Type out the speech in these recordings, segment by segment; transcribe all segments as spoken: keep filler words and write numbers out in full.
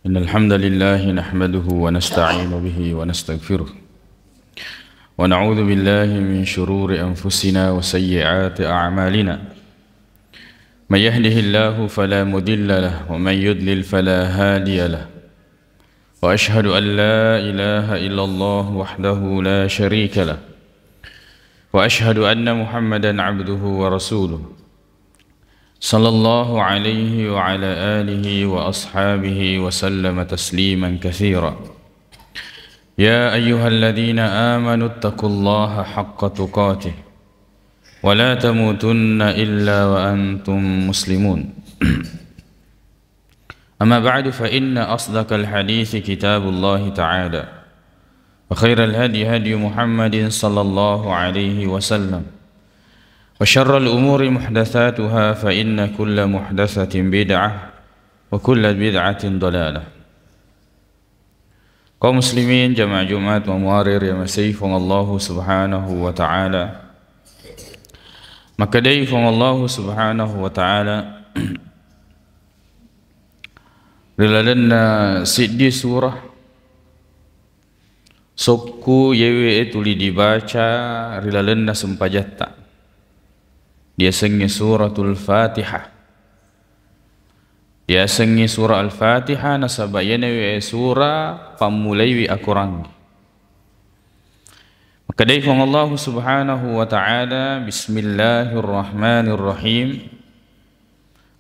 إن الحمد لله نحمده ونستعين به ونستغفره، ونعوذ بالله من شرور أنفسنا وسيئات أعمالنا. من يهده الله فلا مضل له، ومن يضلل فلا هادي له. وأشهد أن لا إله إلا الله وحده لا شريك له، وأشهد أن محمدا عبده ورسوله، صلى الله عليه وعلى آله وأصحابه وسلم تسليما كثيرا. يا أيها الذين آمنوا اتقوا الله حق تقاته ولا تموتن إلا وأنتم مسلمون. أما بعد، فإن أصدق الحديث كتاب الله تعالى، وخير الهدي هدي محمد صلى الله عليه وسلم، وشر الأمور محدثاتها، فإن كل محدثة بدعة، وكل بدعة ضلالة. Kaum muslimin, jamaah Jumat mamuare ri masei Puang Allahu Subhanahu wa Ta'ala. Makkedai Puang Allahu Subhanahu wa Ta'ala ri lalenna siddi surah sokku yewe e tuli dibaca ri lalenna sempajatta, diasengnge Suratul Fatihah. Diasengnge Surah Al-Fatihah nasaba iyanewe surah pammulaiwi akorangnge. Makkedai Puang Allahu Subhanahu wa Ta'ala, Bismillahirrahmanirrahim.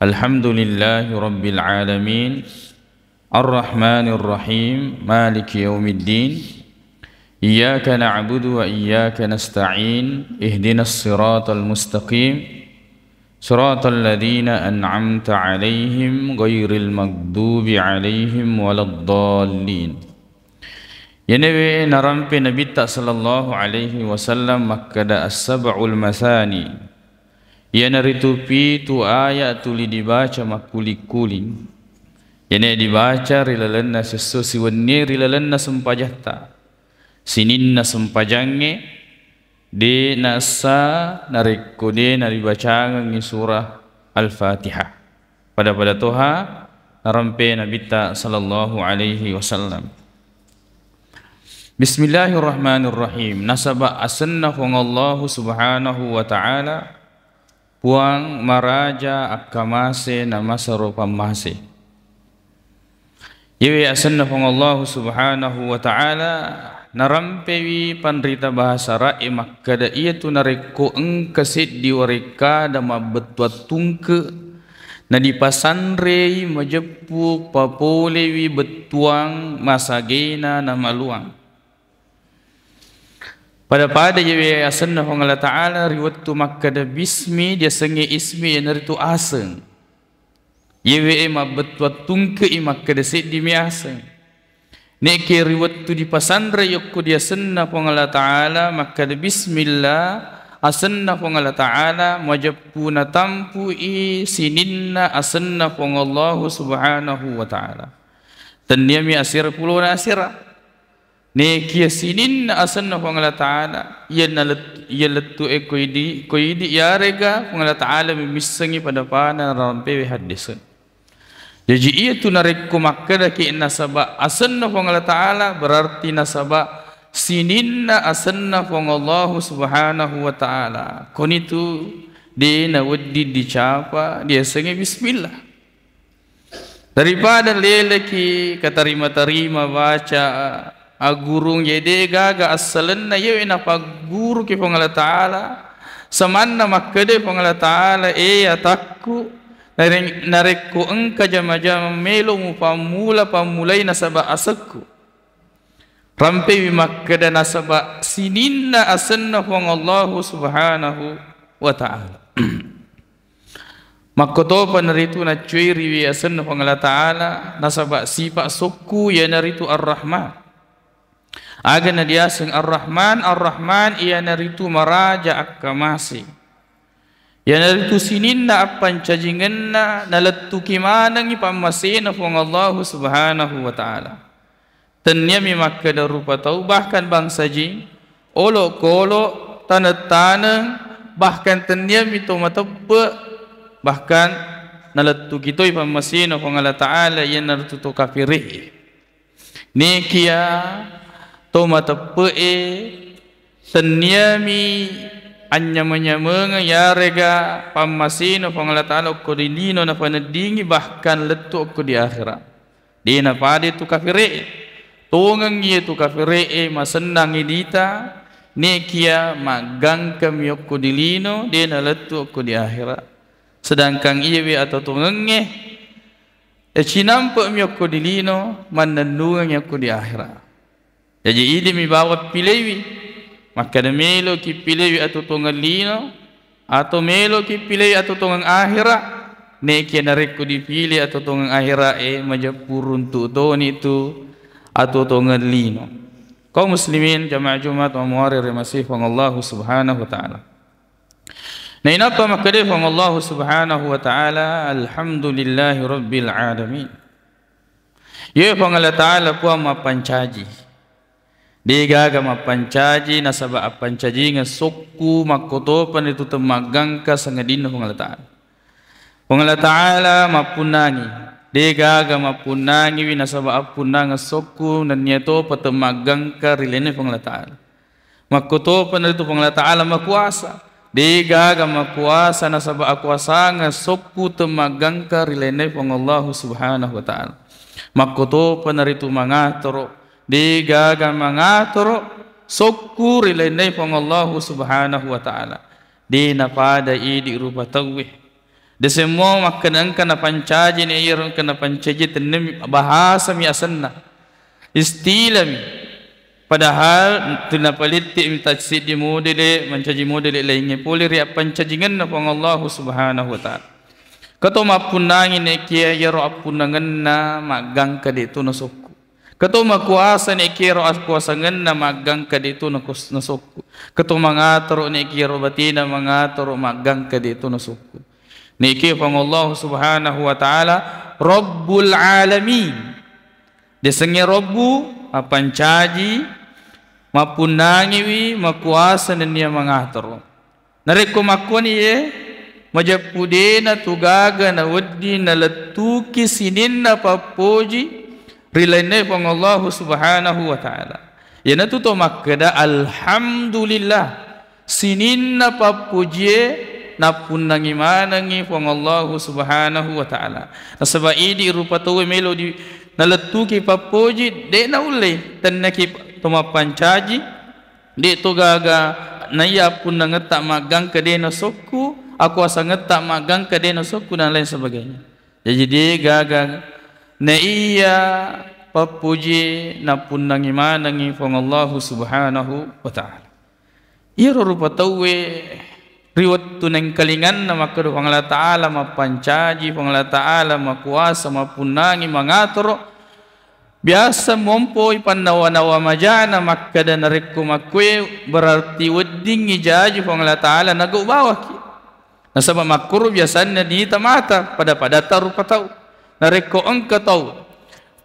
Alhamdulillahi Rabbil Alamin. Arrahmanirrahim. Maliki Yaumiddin. Iyyaka na'budu wa iyyaka nasta'in. Ihdinas siratal mustaqim. Siratal ladzina an'amta 'alaihim ghairil maghdubi 'alaihim waladdallin. Iyanewe narampe Nabitta sallallahu alaihi wasallam makkeda as-sab'ul masani, iyanaritu pitu aya tuli dibaca makkuling-kuling. Iyane dibaca ri lalenna sesso siwennie ri lalenna sempajatta. Sininna sempajangnge de' naessa narekko de' naribacangengngi surah Al-Fatihah. Pada-pada toha narampe Nabitta sallallahu alaihi wasallam. Bismillahirrahmanirrahim. Nasaba asenna Puang Allahu Subhanahu wa Ta'ala, Puang maraja akkamase namasero pammase. Yewe asenna Puang Allahu Subhanahu wa Ta'ala, narampewi panrita bahasa Arab e makkeda, iyatu narekko engka seddi warekkada mabbettuang tungke, nadipasanrei majeppu papolewi bettuang masagena namaluang. Pada-pada yewe asenna Puang Allah Ta'ala ri wettu makkeda bismi, diasengnge ismi, iyanaritu aseng. Yewe e mabbettuang tungke'i makkeda seddimi aseng. Nekke ri wettu dipasanre yokko diasenna Puang Allah Ta'ala makkeda bismillah, asenna Puang Allah Ta'ala majeppu natampu'i sininna asenna Puang Allahu Subhanahu wa Ta'ala. Tenniami asera pulona asera. Nekia sininna asenna Puang Allah Ta'ala, iyanna let-, iya lettu e ko idi, ko idi, iyarega Puang Allah Ta'ala memissengi pada-pada narampewe haddese. Jaji, iyatu narekko makkedaki nasaba asenna Puang Allah Ta'ala, berarti nasaba sininna asenna Puang Allahu Subhanahu wa Ta'ala. Konitu de nawedding dicapa diasengnge bismillah. Daripada leleki katarima-tarima baca, aggurung, ye de gaga assalenna, yewe napagguruki Puang Allah Ta'ala. Samanna makkeda Puang Allah Ta'ala, e atakku, nareng-, narekko engka jama-jama melo mupammula, pammulai nasaba asekku. Rampewi makkeda nasaba sininna asenna Puang Allahu Subhanahu wa Ta'ala. Makkotopa naritu naccuiriwi asenna Puang Allah Ta'ala, nasaba sipa sokku iyanaritu Ar-Rahman. Aga nadiaseng Ar-Rahman? Ar-Rahman iyanaritu maraja akkamase. Iyanaritu sininna appancajingenna nalettuki manengngi pammasena Puang Allahu Subhanahu wa Ta'ala. Tenniami makkeda rupa tau, bahkan bangsa jing, olokolo, taneng-taneng, bahkan tenniami to matebbe, bahkan nalettuki toi pammasena Puang Allah Ta'ala, iyanaritu to kafire. Nekia to mateppe'e, tenniami anynyama-nyamengeng yarega pammasena Puang Allah Ta'ala okko di lino napaneddingi, bahkan lettu okko di akhera. De napada tu kafire. Tongeng iye tu kafire masennang idita, nekia maggangkami okko di lino, de nalettu okko di akhera. Sedangkan iyewe atotongengnge, e, cinampe'mi okko di lino, mannennungengngi okko di akhera. Jaji, idimi bawang pilewi. Makkeda, meloki pilewi atotongeng lino, atau meloki pilewi atotongeng akhera? Nekia narekko dipile atotongeng akhera e, majeppu runtu toni tu atotongeng lino. Kaum muslimin, jamaah Jumat wa muare remasi Puang Allah Subhanahu wa Ta'ala. Nainappa makkeda Puang Allah Subhanahu wa Ta'ala, "Alhamdulillahi Rabbil Alamin." Ye Puang Allah Ta'ala, Puang mappancaji. De gaga mappancaji nasaba appancajingeng sokku, makkotopani tu temmaggangka sangadinna Puang Allah Ta'ala. Puang Allah Ta'ala mappunnangi. De gaga mappunnangiwi nasaba appunnangeng sokku, nennia topa temmaggangka ri lainna Puang Allah Ta'ala. Makkotopa naritu Puang Allah Ta'ala makuasa. De gaga makuasa nasaba akuasangeng sokku temmaggangka ri lainna Puang Allah Subhanahu wa Ta'ala. Makkotopa naritu mangatoro. De gaga mangatoro sokku ri lainna Puang Allah Subhanahu wa Ta'ala. De napada idi rupa tauwe. Desemmo makkeda engka napancaji ne, iyaro engka napancaji tennemi bahasami asenna. Istilami. Padahal tu napalitti'mi tassiddi modele, mancaji modele laingnge pole ri appancajingenna Puang Allahu Subhanahu wa Ta'ala. Keto mappunnangi nekia iyaro appunnangenna maggangka de tu nasokku. Keto makuasa nekia ro akuasangenna maggangka de tu nakus-, nasokku. Keto mangatoro nekia ro batena mangatoro maggangka de tu nasokku. Nekia Puang Allahu Subhanahu wa Ta'ala Rabbul Alamin. Desengnge Rabbu, mappancaji, mappunnangiwi, makuasa nennia mangatoro. Narekko makkoni ye, majeppu dena tu gaga nawedding nalettuki sininna pappoji ri lainna Puang Allahu Subhanahu wa Ta'ala. Iyanatu to makkeda, "Alhamdulillah." Sininna pappojie nappunnangi manengngi Puang Allahu Subhanahu wa Ta'ala. Nasaba idi rupa tauwe melo di nalettuki pappoji, de naulle tennaki to mappancaji, de to gaga naiya appunnangetta maggangka de nasokku, akuasangetta maggangka de nasokku, dan lain sebagainya. Jaji de gaga naiya pappojie nappunnangi manengngi Puang Allahu Subhanahu wa Ta'ala. Iyaro rupa tauwe ri wettu naengkalinganna makkeda Puang Allah Ta'ala mappancaji, Puang Allah Ta'ala makuasa, mappunnangi, mangatoro, biasa mompoi pannawa-nawa majana makkeda narekko makkue berarti weddingngi jaji Puang Allah Ta'ala nagau bawaki. Nasaba makkoro biasanna nita mata pada-padatta rupa tau. Narekko engka tau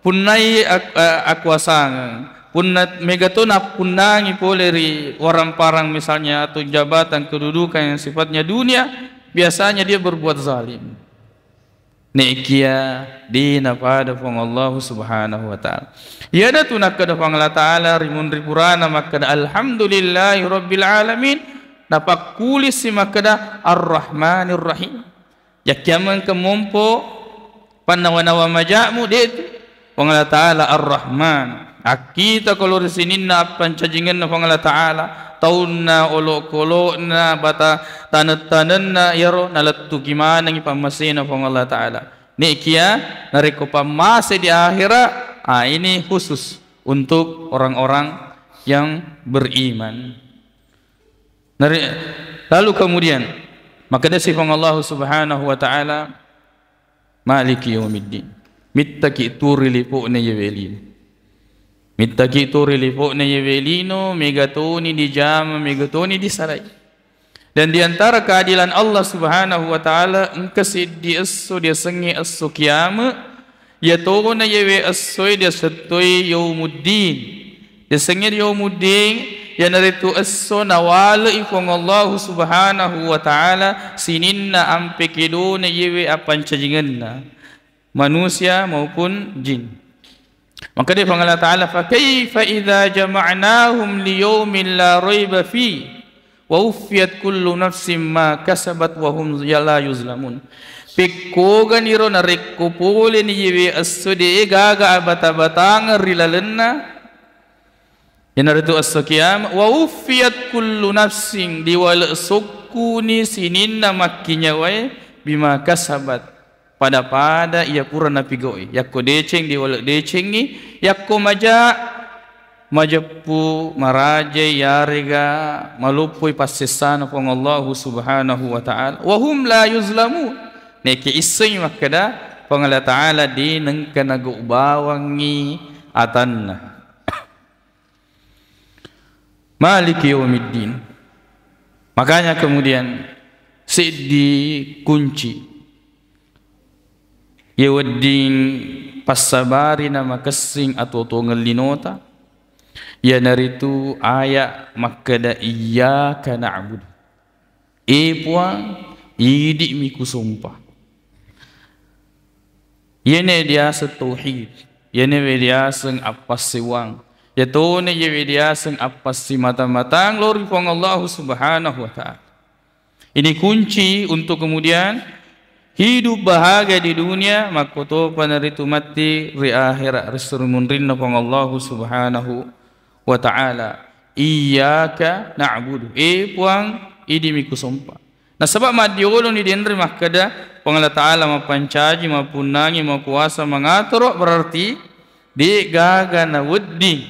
punnai ak-, a-, akuasangeng, punna mega to nappunnangi pole ri warang-parang misalnya atau jabatan kedudukan yang sifatnya dunia, biasanya dia berbuat zalim. Nekia dina pada Puang Allahu Subhanahu wa Ta'ala. Iyanatu nakkeda Puang Allah Ta'ala ri munri purana makkeda, "Alhamdulillahi Rabbil Alamin." Napakkulisi makkeda, "Ar-Rahmanir Rahim." Yakkiameng kemompo pannawa-nawa maja'mu, de tu. Puang Allah Ta'ala Ar-Rahman. Akkita kolo ri sininna appancajingenna Puang Allah Ta'ala, taunna, olokolo'na, bata taneng-tanenna, iyaro nalettuki manengngi pammasena Puang Allah Ta'ala. Nekia narekko pammase di akhera, ah, ini khusus untuk orang-orang yang beriman. Nare-, lalu kemudian, makkedasi Puang Allahu Subhanahu wa Ta'ala, "Maliki yaumiddin." Mittaki tu ri lipo'na yewe lino. Mittaki tu ri lipo'na yewe lino, mega toni dijama, mega toni disalai. Dan di antara keadilan Allah Subhanahu wa Ta'ala, engka siddi esso diasengnge esso kiame, iyatona yewe essoe diasettoi yaumuddin. Diasengnge yaumuddin, Iyanaritu esso nawale'i Puang Allahu Subhanahu wa Ta'ala sininna ampe kedona iyewe appancajingenna, manusia maupun jin. Makkeda Puang Allah Ta'ala, "Fa kaifa idza jama'nahum li yaumin la raiba fi, wa uffiyat kullu nafsin ma kasabat wa hum la yuzlamun." Pekkoganiro narekko poleni iyewe esso de gaga abata-batangeng ri lalenna, iyanaritu esso kiamat, "Wa uffiyat kullu nafsin," diwale sokkuni sininna makkinyawae, "bima kasabat," pada-pada iya pura napigau'i. Yakko deceng, diwale decengngi, yakko maja, majeppu, marajai, yarega maloppoi passessana Puang Allahu Subhanahu wa Ta'ala. Wa hum la yuzlamun. Nekke issengngi makkeda Puang Allah Ta'ala de nengka nagau bawangngi atanna. Maliki yaumiddin. Makanya kemudian seddi kunci iya wedding passabari na makessing atuo-tuongeng linota, iyanaritu aya makkeda, "Iyyaka na'budu." E Puang, idi'mi kusompa. Iyene diaseng tauhid, iyene we diaseng appassewang, iyatone iyewe diaseng appasimata-matang lao ri Puang Allahu Subhanahu wa Ta'ala. Ini kunci untuk kemudian hidup bahagia di dunia, makkotopa naritu matti ri akhirat, ri surga munrinna Puang Allahu Subhanahu wa Ta'ala. "Iyyaka na'budu." E Puang, idi'mi kusompa. Nasaba maddioloni denre makkeda Puang Allah Ta'ala mappancaji, mappunnangi, makuasa, mangatoro, berarti de gaga nawedding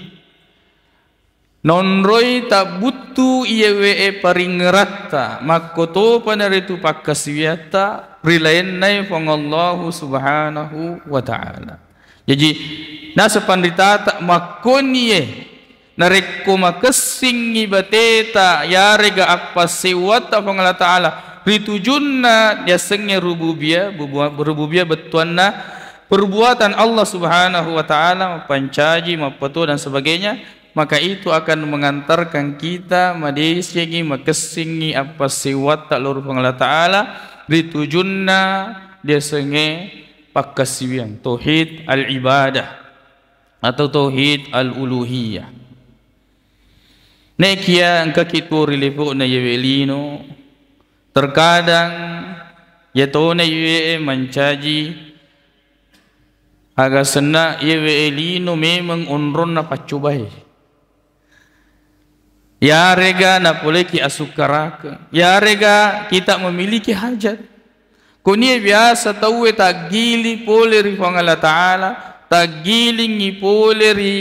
naonroi tabbuttu iyewe e paringeratta, makkotopa naritu pakkasiwiatta ri laennai Puang Allahu Subhanahu wa Ta'ala. Jaji, naseng panritata, makkonie narekko makessingngi bateta yarega appassewwatta Puang Allah Ta'ala ri tujunna diassengnge rububiyah, bubua-, rububiyah bettuanna perbuatan Allah Subhanahu wa Ta'ala, mappancaji, mappetua, dan sebagainya, maka itu akan mengantarkan kita madecengi, makessingngi appassewwatta lao ri Puang Allah Ta'ala ri tujunna diasengnge pakkasiwiang, tauhid al-ibadah atau tauhid al-uluhiyah. Nekia engkaki tuo ri lepo'na iyewe lino, terkadang iyatona iyewe mancaji aga senna iyewe lino memeng onronna paccobae. Yarega napoleki asukkarake, yarega kita memiliki hajat. Konie biasa tauwe taggiling pole ri Puang Allah Ta'ala, taggilingngi pole ri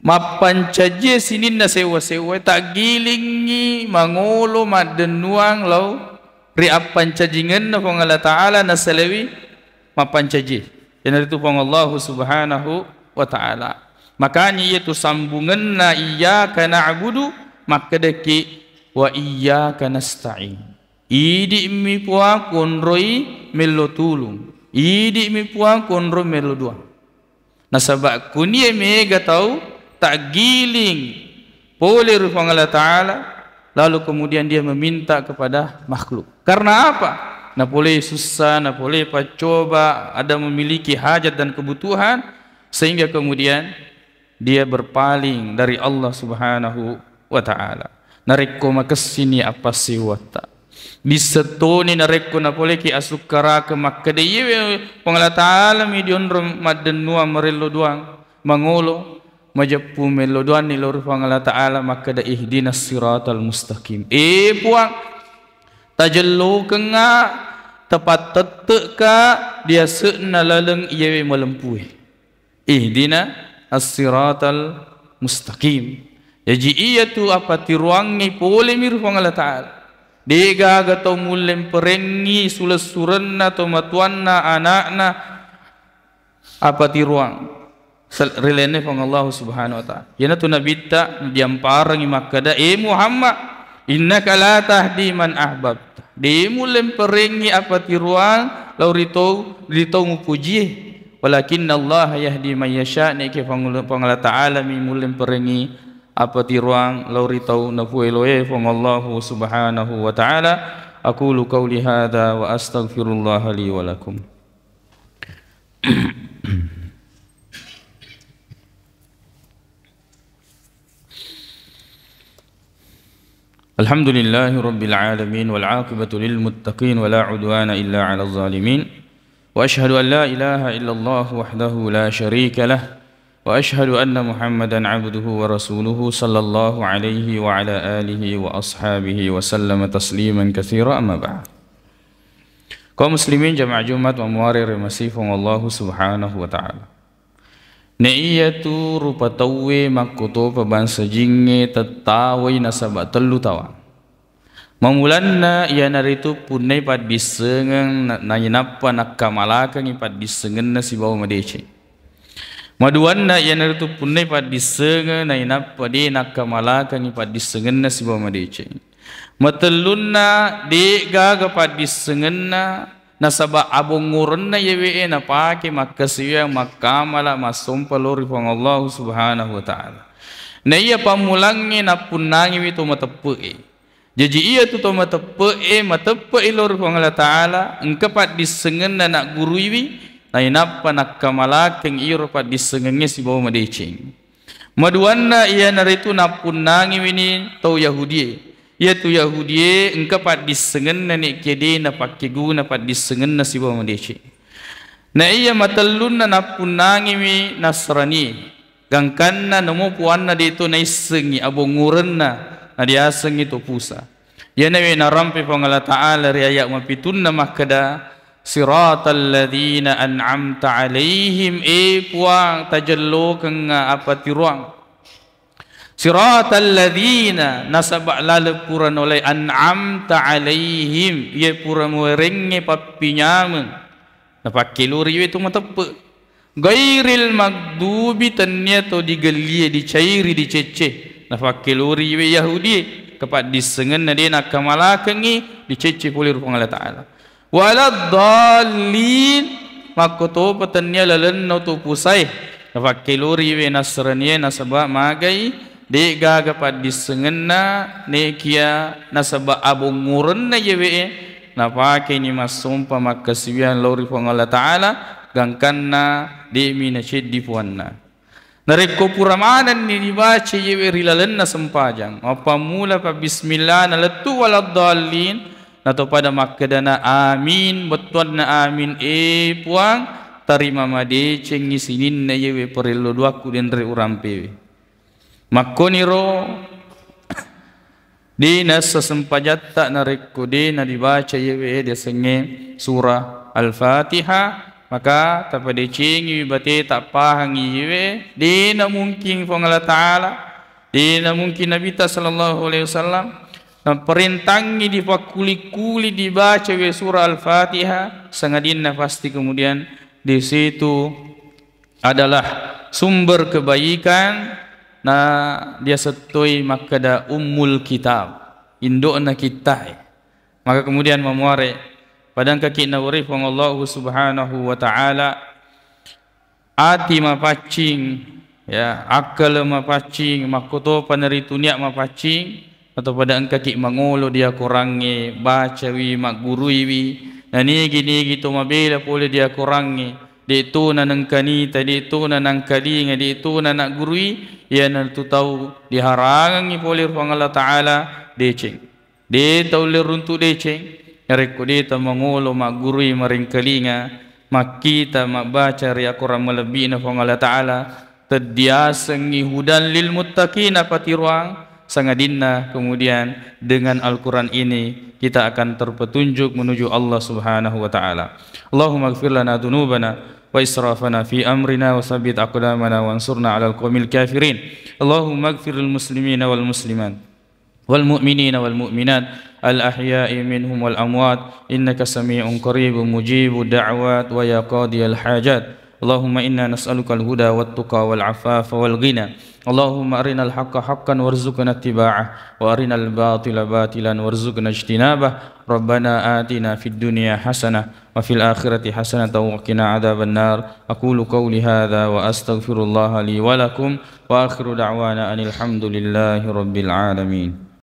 mappancajie sininna sewwa-sewwae, taggilingngi mangolo maddennuang lao ri appancajingenna Puang Allah Ta'ala nasalewi mappancajie, iyanaritu Puang Allahu Subhanahu wa Ta'ala. Makanya iyatu sambungenna iyyaka na'budu, makkedaki wa iyyaka nasta'in. Idi'mi Puang konroi mello tulung. Idi'mi Puang konroi mello duang. Nasaba kunie mega tau taggiling pole ri Puang Allah Ta'ala, lalu kemudian dia meminta kepada makhluk. Karena apa? Napolei sussa, napolei paccoba, ada memiliki hajat dan kebutuhan, sehingga kemudian dia berpaling dari Allah Subhanahu wa Ta'ala. Narekko makessini appassewwatta. Dissettoni narekko napoleki asukkarake makkeda, iyewe Puang Allah Ta'ala mi dionro maddennuang marello duang, mangolo, majeppu mello duanni lao ri Puang Allah Ta'ala makkeda, "Ihdinas siratal mustaqim." E Puang, tajellokengnga, tapattette'ka diase'na laleng iyewe malempue. Ihdina as-siratal mustaqim. Jaji iyatu appatiruangngi polemi ri Puang Allah Ta'ala. De'gaga tau mulle mperengngi sulessurenna, tomatoanna, ana'na appatiruang sel-, ri lainna Puang Allah Subhanahu wa Ta'ala. Iyanatu Nabitta diamparengngi makkeda, "E Muhammad, innaka la tahdi man ahbabta." De mulle mperengngi appatiruang lao ri tau, ri tau mupujie. "Walakinnallaha yahdi man yasha," nekke Puang, Puang Allah Ta'ala mi mulle mperengngi apatiroang lao ri tau napueloe Puang Allahu Subhanahu wa Ta'ala. Aqulu qauli hadza wa astaghfirullaha li wa lakum. Alhamdulillahi rabbil alamin, wal aqibatu lil muttaqin, wa la udwana illa 'alal zalimin. Wa asyhadu an la ilaha illallah wahdahu la syarika lah, wa asyhadu anna Muhammadan abduhu wa rasuluhu, sallallahu alaihi wa ala alihi wa ashabihi wa sallama tasliman katsira, amma ba'd. Kaum muslimin jamaah Jumat mamuare ri masifung Allahu Subhanahu wa Ta'ala. Naiyatu rupa tauwe makkutopa bangsa jingnge tettawai nasaba tellu tawang. Mamulanna iyanaritu punnai paddissengeng na-, nainappa nakkamalakengngi paddissengenna sibawa madeceng. Maduanna iyanaritu punnai paddissengeng nainappa de nakkamalakengngi paddissengenna sibawa madeceng. Matellunna, de'gaga paddissengenna nasaba abongngorenna iyewe'e napake makkasiwiang makkamala massompa lao ri Puang Allahu Subhanahu wa Ta'ala. Naiya pammulangnge nappunnangiwi to mateppe'e. Jaji iyatu to mateppe'e, mateppe'i lao ri Puang Allah Ta'ala, engka paddissengenna nagguruiwi, nainappa nakkamalakeng iyaro paddissengengnge sibawa madeceng. Maduanna iyanaritu nappunnangiwini tau Yahudie. Iyatu Yahudie engka paddissengenna ne'kiya de napakkeguna paddissengenna sibawa madeceng. Na iya matellunna nappunnangiwi Nasranie. Gangkanna namo puanna de'to naissengngi abongngurenna, nadiasengngi to pusa. Iyanawe narampe Puang Allah Ta'ala ri ayat mapitunna makkeda, "Siratal ladzina an'amta 'alaihim," e Puang, tajellokengnga apatiroang. Siratal ladzina, nasaba laleng pura nolai, an'amta 'alaihim, iya pura muwerengnge pappinyameng. Napakkeloriwe tu mateppe. Ghairil maghdubi, tennia to digellie, dicairi, dicecce. Napakkeloriwe Yahudie, kepaddissengenna de nakkamalakengngi, dicecce pole ri Puang Allah Ta'ala. Waladdallin, makkotopa tennia lalenna to pusae. Napakkeloriwe Nasranie nasaba magai, de'gaga paddissengenna ne'kiya nasaba abongngurenna iyewe'e, napakeni massompa makkasiwiang lao ri Puang Allah Ta'ala, gangkanna de'mi naceddi puanna. Narekko pura manenni dibaca iyewe ri lalenna sempajang, mappammula pa bismillah nalettu waladdallin, nato pada makkedana amin, bettuanna amin, e Puang, tarima madecengngi sininna iyewe parello duakku denre urampewe. Makkoniro de nassa sempajatta narekko de nadibaca iyewe diasengnge surah Al-Fatihah, maka tapadecengiwi bate tappahangi iyewe, de namungkin Puang Allah Ta'ala, de namungkin Nabita sallallahu alaihi wasallam naparentangngi dipakkuli-kuli dibaca we surah Al-Fatihah, sangadinna pasti kemudian di situ adalah sumber kebaikan, na diasettoi makkeda ummul kitab, indo'na kittae. Maka kemudian mamuare, padangkaki nawerai Puang Allahu Subhanahu wa Ta'ala, ati mapaccing, ya, akkaleng mapaccing, makkotopa naritu nia mapaccing, atau pada engkaki mangolo diakorangnge, bacawi, magguruiwi, nanigi-nigi to mabela pole diakorangnge, de'tona nengkanita, de'tona nangkalinga, de'tona naggurui, iyanatu tau diharangengngi pole ri Puang Allah Ta'ala, deceng. De taulle runtu deceng, narekko de tamangolo maggurui, marengkalinga, makkita, mabbaca ri akorang malebbi'na Puang Allah Ta'ala, teddiasengngi hudan lil muttaqin, patiroang, sangadinna kemudian dengan Al-Quran ini kita akan terpetunjuk menuju Allah Subhanahu wa Ta'ala. Allahumma ighfir lana dzunubana wa israfana fi amrina wa tsabbit aqdamana wansurna 'alal qaumil kafirin. Allahumma ighfir lil muslimina wal muslimat. والمؤمنين والمؤمنات الأحياء منهم والأموات إنك سميع قريب مجيب الدعوات ويا قاضي الحاجات. اللهم إنا نسألك الهدى والتقى والعفاف والغنى. اللهم أرنا الحق حقا وارزقنا اتباعه، وأرنا الباطل باطلا وارزقنا اجتنابه. ربنا آتنا في الدنيا حسنة وفي الآخرة حسنة وقنا عذاب النار. أقول قولي هذا وأستغفر الله لي ولكم، وآخر دعوانا أن الحمد لله رب العالمين.